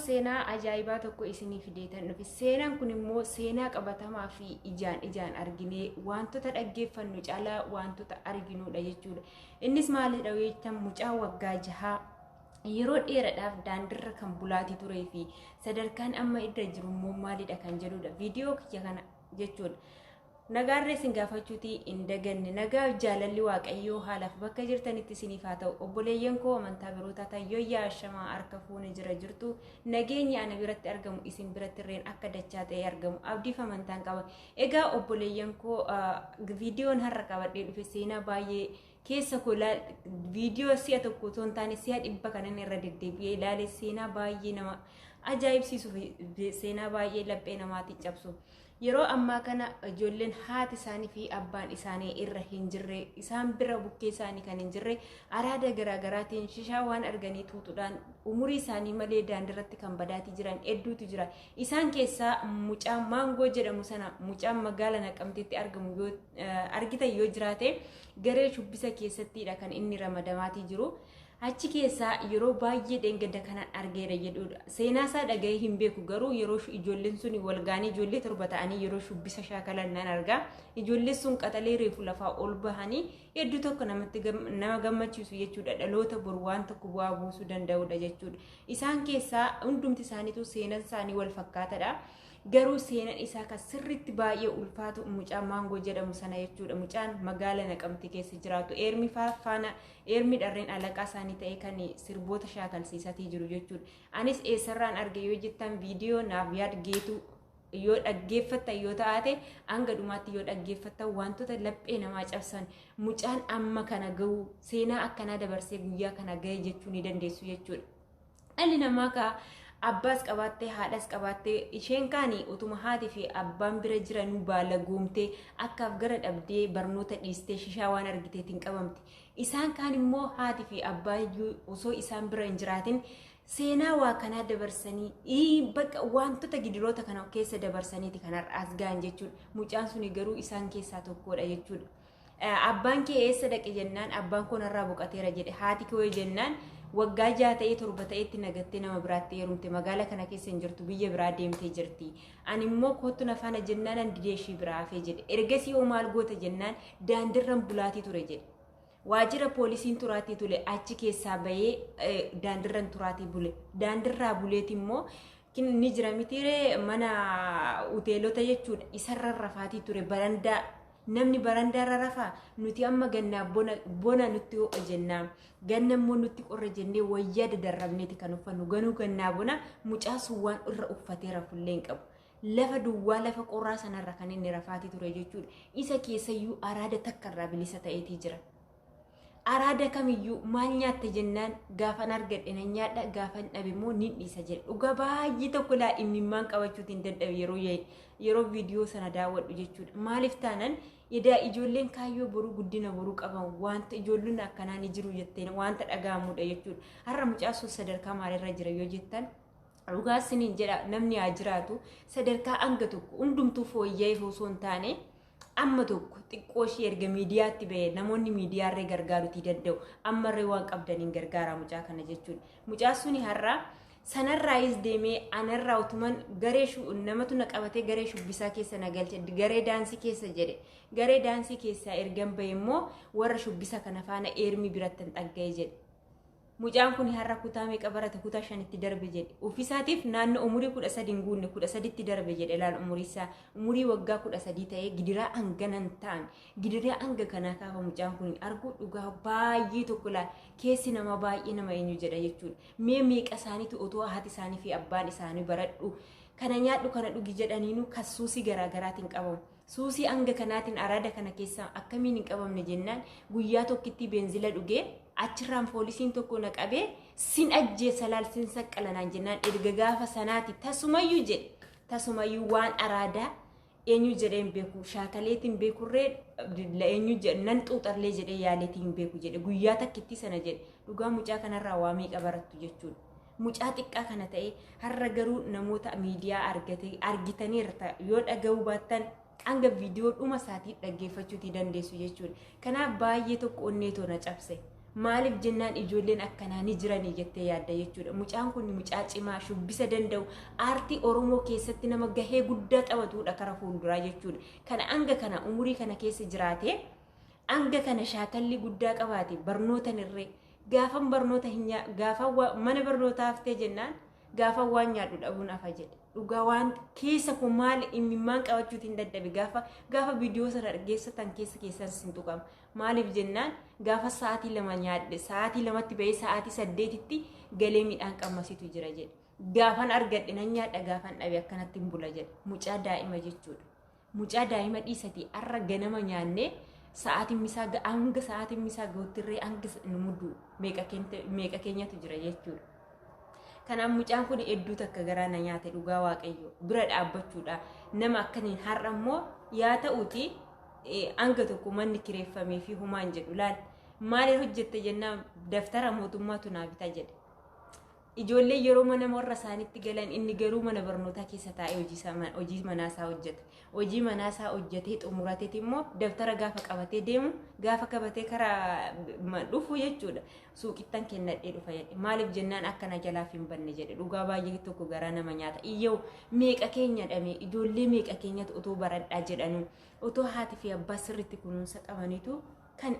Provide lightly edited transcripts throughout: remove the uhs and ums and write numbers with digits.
Seenaa ajaa'ibaa tokko isinii fideetan dhufe. Seenaan kun immoo seenaa qabatamaa fi ijaan ijaan arginee wantoota dhaggeeffannu caalaa wantoota arginudha jechuudha. Innis maalidha yoo jettan, mucaa waggaa 6 yeroo dheeraadhaaf daandirra kan bulaatii turee fi sadarkaan amma irra jiru immoo maalidha kan jedhudha. Viidiyoo kiyya kana jechuudha. Nagaarree isin gaafachuutii hin daganne. Nagaa jaalalli Waaqayyoo haalaaf bakka jirtanitti isiniif haa ta'u. Obboleeyyan koo amantaa biroo taatan, yooyyaa, ashamaa, harka fuune, jira jirtu? Nageenyi ana biratti argamu isin biratti irreen akka dachaa ta'ee argamu abdiif amantaan qaba. Egaa obboleeyyan koo, viidiyoon har'a qabadhee dhufe seenaa baay'ee keessa koo, viidiyoo si'a tokko otoo hin taane si'a 100 kanan irra deddeebi'ee ilaale, seenaa baay'ee nama ajaa'ibsiisu fi seenaa baay'ee laphee namaatti cabsu. Yeroo ammaa kana ijoolleen haati isaanii fi abbaan isaanii irra hin jirre, isaan bira bukkee isaanii kan hin jirre, araada garaagaraatiin shishaa waan arganii tuutuudhaan umurii isaanii malee daandirratti kan badaatii jiran hedduutu jira. Isaan keessaa mucaa Maangoo jedhamu sana, mucaan magaala Naqamteetti argamu yoo argitan yoo jiraate, garee shubbisa keessattidha kan inni ramadamaatii jiru. Achi keessaa yeroo baay'ee dheengadda kanan argeera jedhudha. Seenaa isaa dhaga'ee hin beeku, garuu yeroo ijoolleen sun walgaanii ijoollee 7 ta'anii yeroo shubbisa shaakalan nan argaa. Ijoolleen sun qaxalee reefu lafaa ol bahanii hedduu tokko namatti nama gammachiisu jechuudha. Dhaloota boru waan tokko bu'aa buusuu danda'udha jechuudha. Isaan keessaa hundumti isaaniitu seenan isaanii wal fakkaatadha. Garuu seenan isaa kan sirriitti baay'ee ulfaatu mucaa Maangoo jedhamu sana jechuudha. Mucaan magaala Naqamte keessa jiraatu Eermi faana, Eermi dharreen alaqaa isaanii ta'e kan sirboota shaakalsiisatii jiru jechuudha. Anis eessarraan arge yoo jettan, viidiyoo naaf yaad geetu yoo dhaggeeffattan yoo taate, hanga dhumaatti yoo dhaggeeffattan, wantoota laphee namaa cabsan, mucaan amma kana gahu seenaa akkanaa dabarsee guyyaa kana gahe jechuu ni dandeessu jechuudha. Dhalli namaa kaa abbaas qabaattee haadhas qabaattee, isheen kaani utuma haati fi abbaan bira jiranuu baala goomtee akkaaf gara dhabdee barnoota dhiistee shishaa waan argiteetiin qabamti. Isaan kaan immoo haati fi abbaan osoo isaan bira hin jiraatin seenaa waa kanaa dabarsanii, bakka wantoota gidiroota kana keessa dabarsaniiti kan har'aas gahan jechuudha. Mucaan suni garuu isaan keessaa tokkodha jechuudha. Abbaan kee eessa dhaqe jennaan, abbaan koo narraa boqateera jedhe. Haati koo jennaan, waggaa 6 ta'ee 7 ta'etti nagattee nama biraatti heerumte, magaala kana keessa hin jirtu, biyya biraa deemtee jirti. Ani immoo kottu na faana jennaan an didee ishii biraa hafee jedhe. Ergasii hoo maal goota jennaan, daandirran bulaatii ture jedhe. Waajjira poolisiin turaatii ture, achi keessaa bahee daandirran turaatii bule. Daandirraa buleeti immoo ni jira mitiiree mana hoteelota jechuudha. Isarra rafaatii ture, barandaa. Namni barandaarra rafaa? Nuti amma gannaa bona nutti ho'a jennaa, ganna immoo nutti qorra jennee wayyaa dadarrabneeti kan uffannu. Ganuu gannaa bona mucaa sun waan irra uffatee rafullee hin qabu. Lafa duwwaa, lafa qorraa sanarra kan inni rafaatii ture jechuudha. Isa keessayyuu araada takka irraa bilisa ta'eetii jira. Araada kamiyyuu maal nyaatte jennaan, gaafan argadhe nan nyaadha, gaafan dhabe immoo nin dhiisa jedhe. Dhugaa baay'ee tokko laa imimmaan qabachuutiin dadhabe yeroo viidiyoo sana daawwadhu jechuudha. Maaliif taanan, edaa ijoolleen kaayyoo boruu, guddina boruu qaban, wanta ijoolleen akkanaa ni jiru jetteen wanta dhaga'amudha jechuudha. Har'a mucaa sun sadarkaa maalirra jira yoo jettan, dhugaa siniin jedha, namni haa jiraatu sadarkaa hanga tokko hundumtuu fooyya'ee osoo hin taane, amma tokko xiqqoo ishee erga miidiyaatti bahee namoonni miidiyaarree gargaaruutii danda'u. Ammarree waan qabdaniin gargaara mucaa kana jechuudha. Mucaa suni har'a sanarraayis deemee, anarraa utuman garee namatu na qabatee garee shubbisaa keessa na galche, garee daansii keessa jedhe. Garee daansii keessaa ergan bahe immoo warra shubbisa kana faana Eermii biratti hin dhagga'e jedhe. Mucaan kun har'a kutaa meeqa barate? Kutaa 5tti darbe jedhe. Ofiisaatiif naannoo umurii 13 hin guunne, 13tti darbe jedhe. Laal, umurii isaa, umurii waggaa 13 ta'ee gidiraa hanganan ta'an, gidiraa hanga kanaa kaafa mucaan kun argu, dhugaa baay'ee tokko laal keessi nama baay'ee nama eenyu jedha jechuudha. Mee meeqa isaaniitu otoo haati isaanii fi abbaan isaanii baradhu, kana nyaadhu, kana dhugi jedhaniinu kan suusii garaagaraatiin qabamu. Suusii hanga kanaatiin araada kana keessaa akkamiin hin qabamne jennaan, guyyaa tokkitti beenzila dhugee achirraan poolisiin tokko na qabee, sin ajjeesa laal, sin saqqalanaan jennaan, erga gaafa sanaati tasumayyuu jedhe, tasumayyuu waan araadaa eenyu jedhee hin beeku, shaakaleetiin beekurree eenyu nan xuuxarlee jedhee yaaleetiin hin beeku jedhe, guyyaa takkitti sana jedhe. Dhugaa mucaa kanarraa waa meeqa barattu jechuudha. Mucaa xiqqaa kana ta'e har'a garuu namoota miidiyaa argate argitaniirta yoo dhaga'uu baattan, hanga viidiyoo dhuma isaatii dhaggeeffachuutii dandeessu jechuudha. Kanaaf baay'ee tokko onnee na cabse. Maaliif jennaan ijoolleen akkanaa ni jiranii jettee yaadda jechuudha. Mucaan kun mucaa cimaa shubbisa danda'u, aartii Oromoo keessatti nama gahee guddaa taphatudha kara fuulduraa jechuudha. Kana hanga kana umurii kana keessa jiraatee, hanga kana shaakalli guddaa qabaate, barnoota irree gaafan barnoota hin gaafan mana barnootaa haftee jennaan gaafan waan nyaadhu dhabuun hafa jedhe. Dhugaa waan keessa kun maal imimmaan qabachuutiin hin dadhabe. Gaafa viidiyoo sana dhaggeessatan keessa keessan sin tuqama. Maaliif jennaan gaafa sa'aatii 2 nyaadhe, sa'aatii 2tti bahee sa'aatii 8tti galee midhaan qammasitu jira jedhe. Gaafan argadhe nan nyaadha, gaafan dhabe akkanatti hin bula jedhe. Mucaa daa'ima jechuudha. Mucaa daa'ima dhiisati, har'a ganama nyaannee sa'aatiin misaa hanga sa'aatiin misaa gahuttirree hanga nu muddu meeqa keenyatu jira jechuudha. Kanaaf mucaan kun hedduu takka garaa na nyaate, dhugaa Waaqayyo bira dhaabbachuudha. Nama akkaniin har'a immoo yaa ta'uuti hanga tokko manni kireeffamee fi humaan jedhu laal, maaliif hojjette jennaan daftara mootummaatu naa bita jedhe. Ijoollee yeroo mana warra isaaniitti galan, inni garuu mana barnootaa keessa taa'ee hojii manaasaa hojjeta. Hojii manaasaa hojjetee xumurateeti immoo daftara gaafa qabatee deemu, gaafa qabatee karaa dhufu jechuudha. Suuqittan kennadhee dhufa jedhe. Maaliif jennaan akkana jalaaf hin banne jedhe. Dhugaa baay'ee tokko garaa nama nyaata. Iyyoo, meeqa keenya dhame, ijoollee meeqa keenyatu otoo baradhaa jedhanu, otoo haati fi abbaa sirriitti kunuunsa qabanitu kan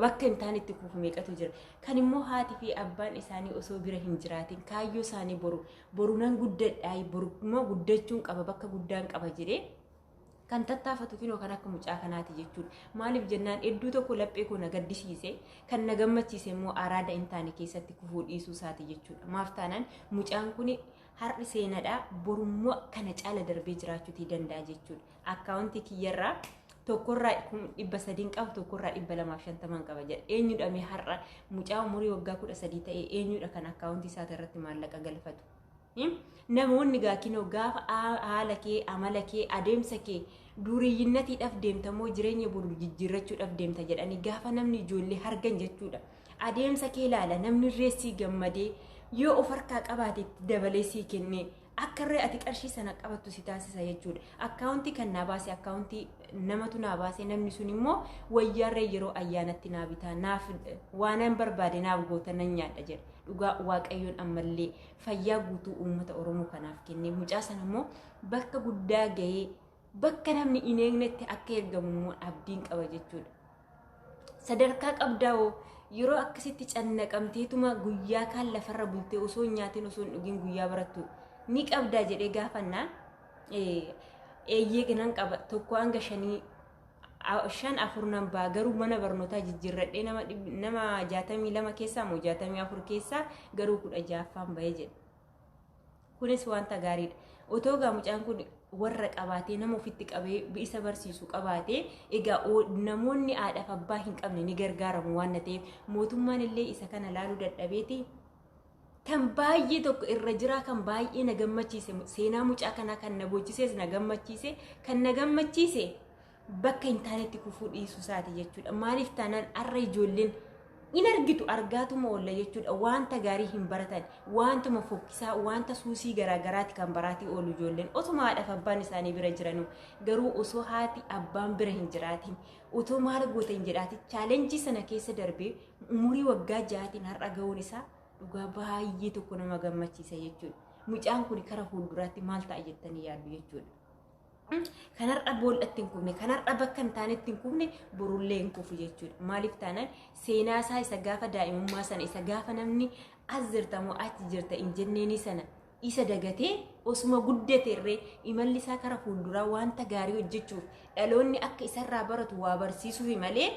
bakka hin taanetti kufu meeqatu jira. Kan immoo haati fi abbaan isaanii osoo bira hin jiraatin kaayyoo isaanii boru nan guddadhaa, boru immoo guddachuun qaba, bakka guddaan qaba jedhee kan tattaafatu kinoo kan akka mucaa kanaati jechuudha. Maaliif jennaan hedduu tokko laphee koo na gaddisiise, kan na gammachiise immoo araada hin taane keessatti kufuu dhiisuu isaati jechuudha. Maaf taanaan mucaan kun har'i seenadhaa, borummoo kana caala darbee jiraachuutii danda'a jechuudha. Akkaawuntii kiyyarraa tokkorraa 300 qaba, tokkorraa 250 qaba jedha. Eenyudha mee har'a mucaa umurii waggaa 13 ta'e, eenyudha kan akkaawuntii isaa irratti maallaqa galfatu? Namoonni gaakinoo gaafa haala kee, amala kee, adeemsa kee, duriyyinatiidhaaf deemta moo jireenya boru jijjiirrachuudhaaf deemta jedhanii gaafa namni ijoollee hargan jechuudha. Adeemsa kee ilaala namni, reessii gammadee yoo of harkaa qabaate dabalee sii kennee akka irree ati qarshii sana qabattu si taasisa jechuudha. Akkaawuntii kan naa baase akkaawuntii namatu naa baase, namni sun immoo wayyaarree yeroo ayyaanatti naa bitaa, naaf waanan barbaade naaf goota, nan nyaadha jedha. Dhugaa Waaqayyoon ammallee fayyaa guutuu uummata Oromoo kanaaf kennee mucaa sana immoo bakka guddaa gahee bakka namni hin eegnetti akka ergamu immoo abdiin qaba jechuudha. Sadarkaa qabdaa'oo yeroo akkasitti cannaqamteetuma guyyaa kaan lafarra bultee osoo hin nyaatin, osoo hin dhugin guyyaa barattu ni qabdaa jedhee gaafannaan, eeyyee nan qaba, 1 hanga 5, 5 4 nan ba'a, garuu mana barnootaa jijjiirradhee nama 62 keessaa moo 64 keessaa garuu 16ffaan bahee jedhe. Kunis wanta gaariidha. Otoo gaa mucaan kun warra qabaatee, nama ofitti qabee isa barsiisu qabaatee, egaa namoonni haadhaaf abbaa hin qabne ni gargaaramu waan ta'eef mootummaan illee isa kana laaluu dadhabeeti. Kan baay'ee tokko irra jiraa, kan baay'ee na gammachiise, seenaa mucaa kanaa kan na boochisees na gammachiise, kan na gammachiise bakka hin taanetti kufuu dhiisuu isaati jechuudha. Maaliif taanaan har'a ijoolleen in argitu, argaatuma oolla jechuudha. Wanta gaarii hin baratan, wantuma fokkisaa, wanta suusii garaagaraati kan baraatii oolu ijoolleen osuma haadhaaf abbaan isaanii bira jiranu. Garuu osoo haati abbaan bira hin jiraatin, otoo maal goota hin jedhaatin, challenge sana keessa darbee umurii waggaa 6tiin har'a ga'uun isaa dhugaa baay'ee tokko nama gammachiisa jechuudha. Mucaan kun kara fuulduraatti maal ta'a jettanii yaaddu jechuudha. Kan har'a boollatti hin kufne, kan har'a bakka hin taanetti hin kufne, borullee hin kufu jechuudha. Maaliif taanaan seenaa isaa isa gaafa daa'imummaa sana, isa gaafa namni as jirta moo achi jirta hin jenneeni sana isa dagatee osuma guddate irree imalli isaa kara fuulduraa wanta gaarii hojjechuuf, dhaloonni akka isarraa baratu waa barsiisuufi malee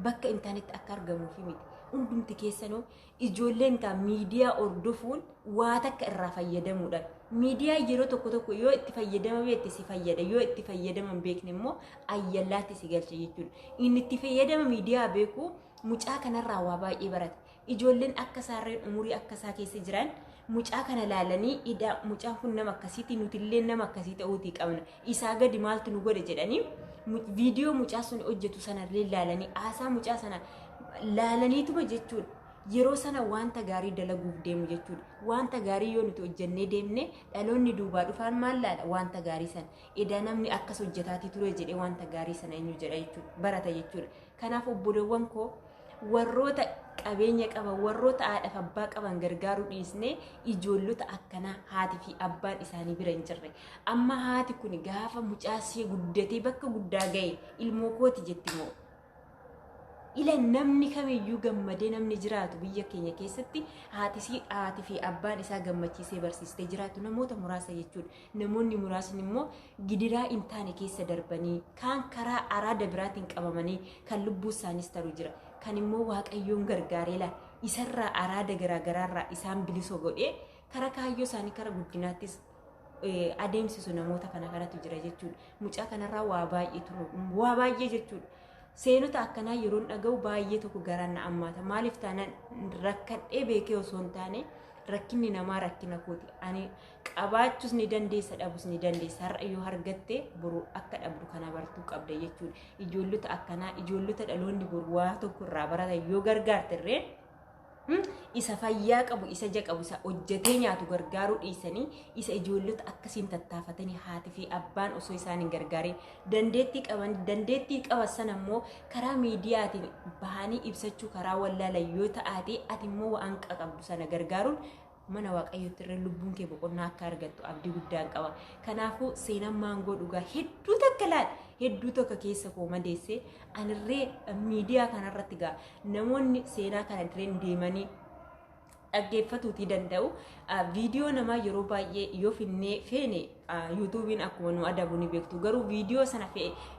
bakka hin taanetti akka argamuufi miti. Hundumti keessanuu ijoolleen kaa miidiyaa hordofuun waa takka irraa fayyadamuudhaan. Miidiyaa yeroo tokko tokko yoo itti fayyadama beekte si fayyada, yoo itti fayyadama hin beekne immoo ayyallaatti si galcha jechuudha. Inni itti fayyadama miidiyaa beeku mucaa kanarraa waa baay'ee barata. Ijoolleen akka isaarreen umurii akka isaa keessa jiran mucaa kana laalanii, idaa mucaan kun nama akkasiiti, nutillee nama akkasii ta'uutii qabna, isaa gadi maaltu nu godhe jedhanii viidiyoo mucaa sun hojjetu sanallee laalanii, haasaa mucaa sana laalaniituma jechuudha. Yeroo sana wanta gaarii dalaguuf deemu jechuudha. Wanta gaarii yoo nuti hojjennee deemne, dhaloonni duubaa dhufaan maal laala? Wanta gaarii sana. Edaa namni akkas hojjetaatii ture jedhee wanta gaarii sana eenyu jedha jechuudha. Barata jechuudha. Kanaaf obboleewwan koo, Warroota qabeenya qaban, warroota haadhaaf abbaa qaban gargaaruu dhiisnee ijoollota akkanaa haati fi abbaan isaanii bira hin jirre. Amma haati kun gaafa mucaasee guddatee bakka guddaa ga'e ilmoo kooti jetti moo? Ila namni kamiyyuu gammadee namni jiraatu biyya keenya keessatti haati fi abbaan isaa gammachiisee barsiistee jiraatu namoota muraasa jechuudha. Namoonni muraasni immoo gidiraa hin taane keessa darbanii kaan karaa araada biraatiin qabamanii kan lubbuu isaaniis taru jira. Kan immoo Waaqayyoon gargaaree laa isarraa araada garaagaraarraa isaan bilisoo godhee karaa kaayyoo isaanii karaa guddinaattis adeemsisu namoota kana kanatu jira jechuudha. Mucaa kanarraa waa baay'eetu waa baay'ee jechuudha. Seenota akkanaa yeroon dhaga'u baay'ee tokko garaan na ammaata. Maaliif taanaan rakkadhee beekee osoo hin taane rakkinni namaa rakkina kooti. Ani qabaachuus ni dandeessa, dhabus ni dandeessa. Har'a yoo argatte boru akka dhabdu kana bartuu qabda jechuudha. Ijoollota akkanaa, ijoollota dhaloonni boru waa tokko irraa baratan yoo gargaarte irree isa fayyaa qabu, isa ija qabu, isa hojjetee nyaatu gargaaruu dhiisanii isa ijoollota akkasiin tattaafatanii haati fi abbaan osoo isaan hin gargaarin dandeettii qaban, dandeettii qaban sana immoo karaa miidiyaatiin bahanii ibsachuu karaa wallaalan yoo ta'aate, ati immoo waan qabdu sana gargaaruun mana Waaqayyootti irra lubbuun kee boqonnaa akka argattu abdii guddaan qaba. Kanaafuu seenaan Maangoo dhugaa hedduu takka laal hedduu tokko keessa koo madeesse. Anirree miidiyaa kanarratti gaa namoonni seenaa kana dirreen deemanii dhaggeeffatuutii danda'u. Viidiyoo namaa yeroo baay'ee yoo finnee feene yuutuubiin akkuma nu adabu ni beektu. Garuu viidiyoo sana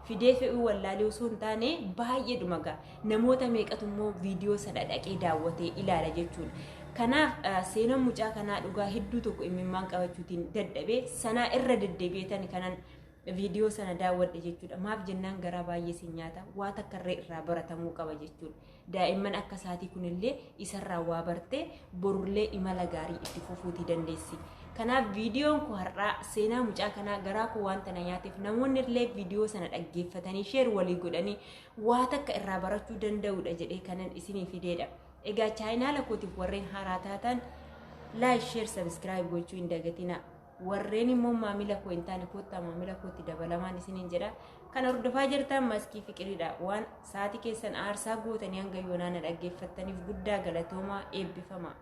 fidee fe'uu wallaalee osoo hin taane baay'eedhuma gaa namoota meeqatu immoo viidiyoo sana dhaqee daawwatee ilaala jechuudha. Kanaaf seenaan mucaa kanaa dhugaa hedduu tokko imimmaan qabachuutiin dadhabee sanaa irra deddeebi'eetani kanan viidiyoo sana daawwadhe jechuudha. Maaf jennaan garaa baay'ee si nyaata, waa takka irree irraa baratamuu qaba jechuudha. Daa'imman akka isaatii kunillee isarraa waa bartee borullee imala gaarii itti fufuutii dandeessi. Kanaaf viidiyoon koo har'aa seenaa mucaa kanaa garaa koo wanta na nyaateef namoonni illee viidiyoo sana dhaggeeffatanii sheer walii godhanii waa takka irraa barachuu danda'udha jedhee kanan isinii fideedha. Egaa chaayinaala kootiif warreen haaraa taatan like, share, subscribe gochuu hin dagatina. Warreen immoo maamila koo hin taane koottaa maamila kootti dabalamaan isiniin jedha. Kan hordofaa jirtan Maskii Fiqiriidha. Waan sa'aatii keessan aarsaa gootanii hanga yoonaa na dhaggeeffattaniif guddaa galatoomaa, eebbifama.